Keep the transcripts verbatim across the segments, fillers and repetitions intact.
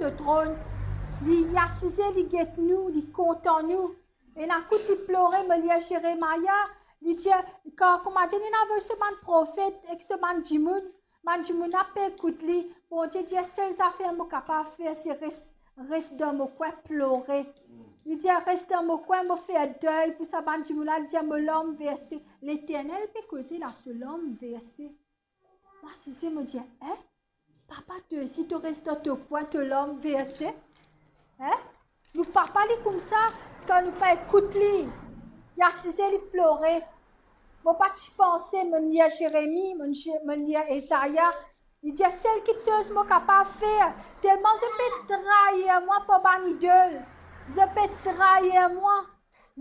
so tronn, li asize, li get nou, li kontan nou. Ena kout li plore, mo lir Zeremia, li dir, kan, kouma dir, li ena avoy so bann profet ek so bann dimoun, bann dimoun la pe ekout li. Bondie dir, sel zafer mo kapav fer, se res, res dan mo kwin, plore. Li dir, res dan mo kwin, mo fer dey pou sa bann dimoun la. Li dir, mo larm verse. Leternel pe koze la, so larm verse. Mo asize, mo dir, en? Papa, to osi to res dan to kwin, to larm verse? En? Nou papa li koumsa, kan nou pa ekout li, li asize, li plore. Mo pa ti panse, mo lir Zeremi, mo, mo lir Ezaya, li dir, sel kiksoz mo kapav fer, telman zot pe trair mwa par bann idol, zot pe trair mwa,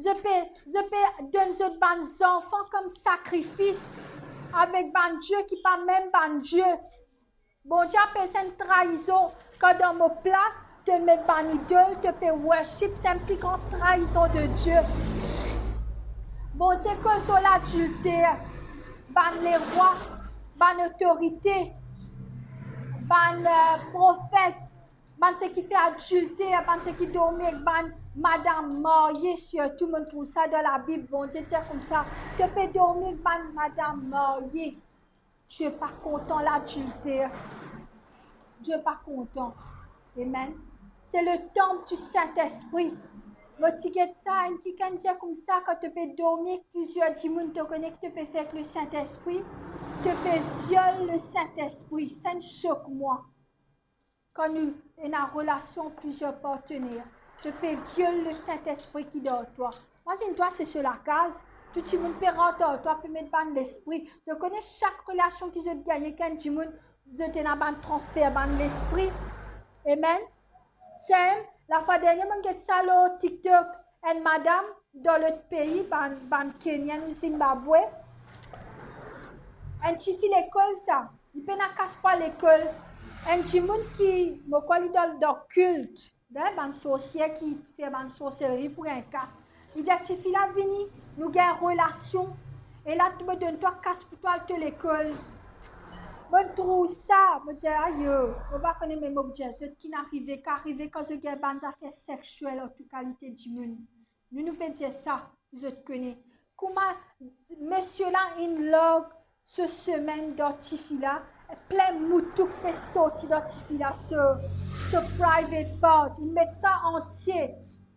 zot pe, zot pe donn zot bann zanfan kom sakrifis avek bann die ki pa mem bann Die. Bondie apel sa enn traizon, kan dan mo plas, to met bann idol, to pe worship, se enn pli gran traizon de Die. Bondie koz lor ladilter, bann lerwa, bann otorite, bann, eh, profet, bann seki fer adilter, bann seki dormi ek bann madam marye, sirtou monn trouv sa dan Labib, Bondie dir koumsa, to pe dormi ek bann madam marye. Die pa kontan ladilter. Die pa kontan. Amen. Se le temple du Saint-Esprit. Mo ti get sa, enn kikenn dir koumsa, kan to pe dormi ek plizier dimoun, to kone ki to pe fer ek le Saint-Esprit? To pe viol le Saint-Esprit. Sa inn sok mwa. Kan nou ena relasion plizier partener, to pe viol le Saint-Esprit ki dan twa. Imazinn twa, se so lakaz, tou dimoun pe rant ar twa, pe met bann lespri. Zot kone sak relasion ki zot gagne ek enn dimoun, zot ena bann transfer bann lespri. Amen. Same, lafwa dernie, mo'nn get sa lor TikTok, enn madam dan lot pei, bann, bann Kenyan ou Zimbabwe. Enn tifi lekol sa, li pena kas pou al lekol. Enn dimoun ki, mo krwar li dan, dan kilt, dan bann sorsie ki fer bann sorselri pou gagn kas. Li dir tifi la, vini, nou gagn relasion, e la mo donn twa kas pou twa al to lekol. Mo'nn trouv sa, mo dir, ayo, mo pa kone, me mo dir zot ki'nn arive, ki arive kan zot gagn bann zafer sexiel ar tou kalite dimoun. Nou, nou pe dir sa, zot kone. Kouma misie la inn larg so semenn dan tifi la, plin moutouk pe sorti dan tifi la, so, so private part. Inn met sa antie,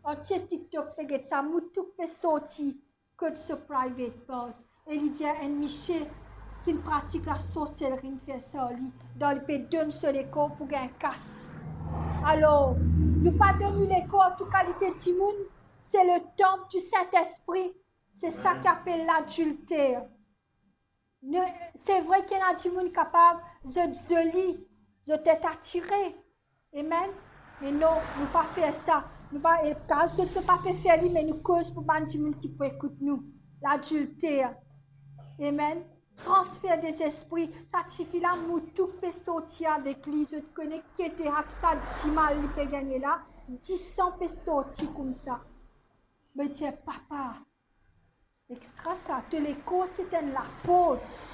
antie TikTok pe get sa, moutouk pe sorti kot so private part. E li dir enn misie ki'nn pratik lasorselri inn fer sa ar li, dan li pe donn so lekor pou gagn kas. Alor, nou pa donn nou lekor ar tou kalite dimoun, se le temple du Saint-Esprit, se sa ki apel ladilter. Ne, se vre ki ena dimoun kapav, zot zoli, zot et atire, Amen. Me non, nou pa fer sa. Nou pa, e, kan zot, zot pa pe fer li, me nou koz pou bann dimoun ki pou ekout nou. Ladilter. Amen. Transfer dezespri. Sa tifi la, moutouk pe sorti avek li. Zot kone ki ete ak sa dimal li pe gagne la. Disan pe sorti koumsa. Mo dir, papa, extra sa, to lekor se enn laport,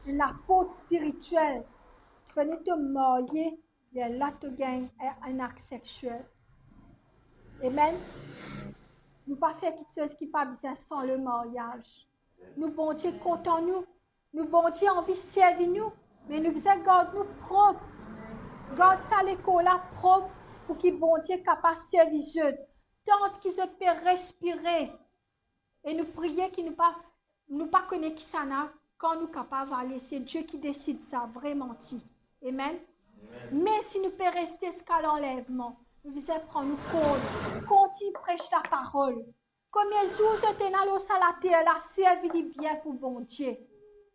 enn laport spiritiel. Fode to marye, lerla to gagn enn, enn akt sexiel. Amen. Nou pa fer kiksoz ki pa bizin san le maryaz. Nou Bondie kontan nou, nou Bondie anvi servi nou, me nou bizin gard nou prop. Gard sa lekor la prop pou ki Bondie kapav servi zot. Tan ki zot pe respire, e nou priye ki nou pa, nou pa kone kisannla, kan nou kapav ale, se Die ki desid sa, vre manti. Amen. Amen. Me si nou pe reste ziska lanlevman, nou bizin pran nou kont, kontign pres laparol. Komie zour zot ena lor sa later la, servi li bien pou Bondie.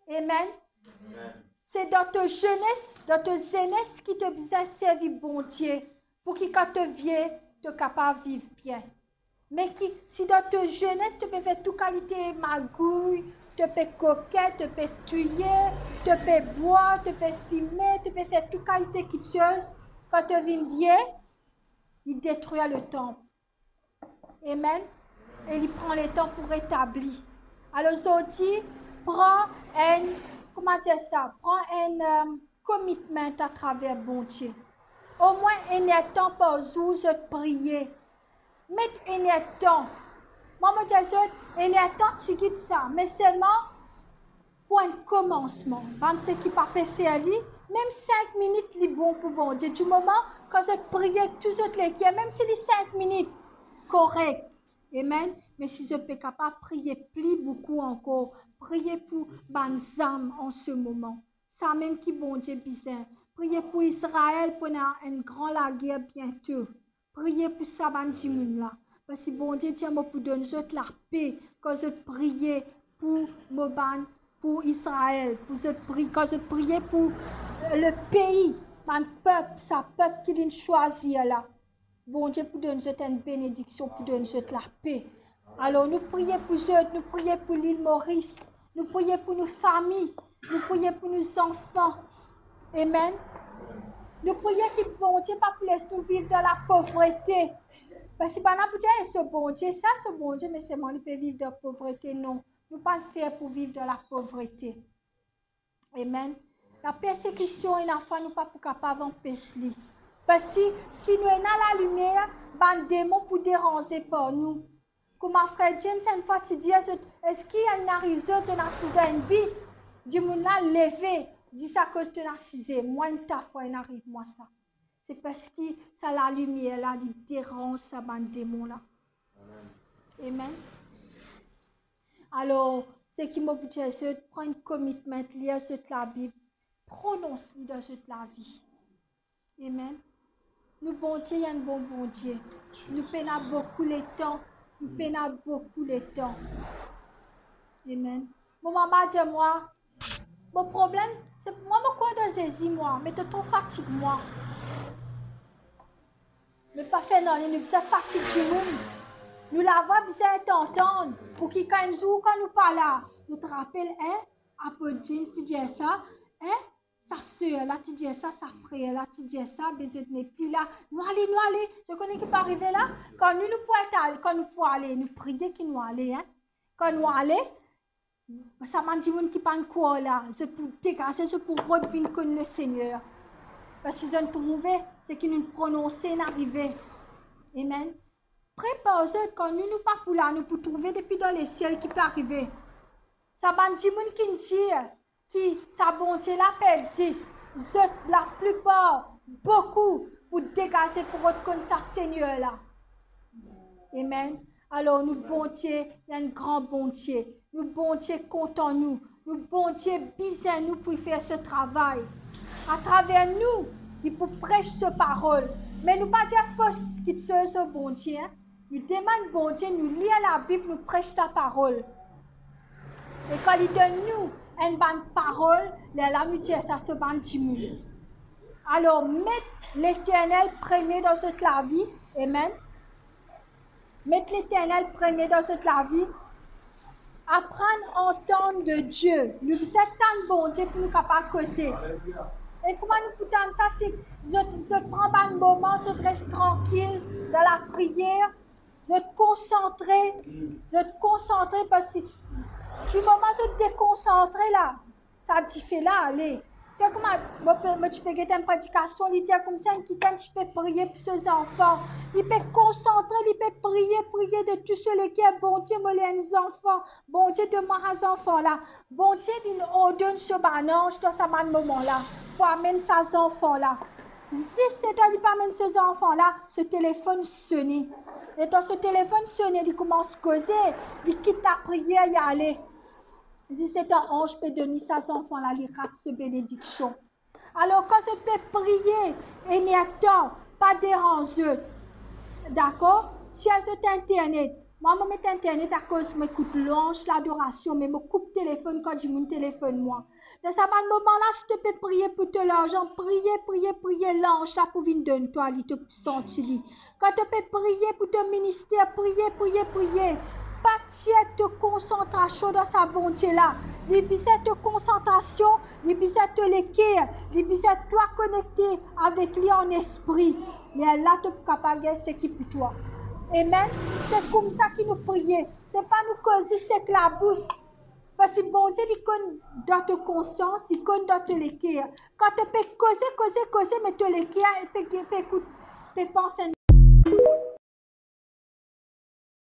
Amen. Amen. Se dan to zenes, dan to zenes ki to bizin servi Bondie, pou ki kan to vie, to kapav viv bien. Me ki, si dan to zenes to pe fer tou kalite magouy, to pe kokin, to pe touye, to pe bwar, to pe fime, to pe fer tou kalite kiksoz, kan to vinn vie, li detrir letanp. Amen. E li pran letan pou retabli. Alor zordi, pran enn, kouma dir sa, pran enn, eh, commitment atraver Bondie. omwin enn er-d-tan par zour zot priye. Met enn er-d-tan. Mwa, mo dir zot, enn er-d-tan tigit sa, me selman pou enn komansman. Bann seki pa pe fer li, mem sink minit li bon pou Bondie. Dimoman kan zot priye tou zot leker, mem si li sink minit, korek. Amen. Me si zot pe kapav priye pli boukou ankor, priye pou bann zam an se moman. Samem ki Bondie bizin. Priye pou Izrael, pou ena enn gran lager biento. Priye pou sa bann dimoun la. Parski Bondie dir mo pou donn zot lape kan zot priye pou mo bann, pou Izrael, pou zot pri-, kan zot priye pou, eh, lepei, bann pep, sa pep ki linn swazir la. Bondie pou donn zot enn benediksion, pou donn zot lape. Alor, nou priye pou zot, nou priye pou Lil Moris, nou priye pou nou fami, nou priye pou nou zanfan. Amen. Nou priye ki Bondie pa pou les nou viv dan lapovrete. Parski bann la pou dir, "Eh, so Bondie, sa so Bondie, me selman li pe viv dan povrete." Non, nou pa fer pou viv dan lapovrete. Amen. Lapersekision, ena fwa nou pa pou kapav anpes li. Parski si nou ena lalimier, bann demon pou deranze par nou. Kouma frer James enn fwa ti dir zot, eski inn ariv zot, zot inn asize dan enn bis, dimoun la leve, zis akoz to'nn asize. Mwa, enn ta fwa inn ariv mwa sa. Se parski sa lalimier la, li deranz sa bann demon la. Amen. Alor, seki mo pou dir zot, pran enn commitment, lir zot Labib, pronons li dan zot lavi. Amen. Nou Bondie, li enn bon Bondie. Nou pena boukou letan. Nou pena boukou letan. Amen. Mo mama dir mwa, mo problem, se mwa, mo krwar dan Zezi mwa, me to tro fatig mwa. Me pa fer nanye, nou bizin fatig dimoun. Nou lavwa bizin et antann, pou ki kan enn zour kan nou pa la, nou rapel, en, Apot James ti dir sa, en, sa ser la ti dir sa, sa frer la ti dir sa, be zot nepli la. Nou ale, nou ale. Zot kone ki pou arive la? Kan nou, nou pou al, kan nou pou ale, nou priye ki nou ale, en. Kan nou ale, sa bann dimoun ki pa'nn krwar la, zot pou degaze, zot pou rod vinn konn Lesegner. Parski zot trouve seki nou prononse inn arive. Amen. Prepar zot, kan nou, nou pa pou la, nou pou trouve depi dan lesiel ki pe arive. Sa bann dimoun ki'nn dir ki sa Bondie la pa exzis, zot laplipar, boukou, pou degaze pou rod konn sa Segner la. Amen. Alor, nou Bondie, li enn gran Bondie. Nou Bondie kontan nou. Nou Bondie bizin nou pou fer so travay. Atraver nou, li pou pres so parol. Me nou pa dir fos kiksoz lor Bondie, en. Nou demann Bondie, nou lir Labib, nou pres laparol. E kan li donn nou enn bann parol, lerla nou dir sa so bann dimoun. Alor, met Leternel premie dan zot lavi. Amen. Met Leternel premie dan zot lavi. Aprann antann de Dieu. Nou bizin tann Bondie pou nou kapav koze. E kouma nou pou tann sa? Si zot, zot pran bann moman, zot res trankil dan lapriyer, zot konsantre, zot konsantre, parski dimoman zot dekonsantre la, sa dife la ale. Fer kouma mo pe, mo ti pe get enn predikasion, li dir koumsa enn kikenn ti pe priye pou so zanfan. Li pe konsantre, li pe priye, priye de tou so leker, Bondie, mo le enn zanfan, Bondie, donn mwa sa zanfan la. Bondie, li ordonn so bann anz dan sa bann moman la pou amenn sa zanfan la. Zis letan li pe amenn so zanfan la, so telefonn sone. Letan so telefonn sone, li koumans koze, li kit lapriyer, li ale. Zis letan anz pe donn li sa zanfan la, li rat so benediksion. Alor, kan zot pe priye, enn er-d-tan, pa deranz zot. Dakor? Tir zot internet. Mwa, mo met internet akoz mo ekout lwanz, ladorasion, me mo koup telefonn kan dimoun telefonn mwa. Dan sa bann moman la, si to pe priye pou to larzan, priye, priye, priye, lanz la pou vinn donn twa li, to pou santi li. Kan to pe priye pou to minister, priye, priye, priye. Pa tir to konsantrasion dan sa Bondie la. Li bizin to konsantrasion, li bizin to leker, li bizin twa konekte avek li an espri. Lerla to pou kapav gagn seki pou twa. Amen. Se koumsa ki nou priye. Se pa nou koz zis ek labous. Parski Bondie, li konn dan to konsians, li konn dan to leker. Kan to pe koze, koze, koze, me to leker pe, pe kout, pe pans enn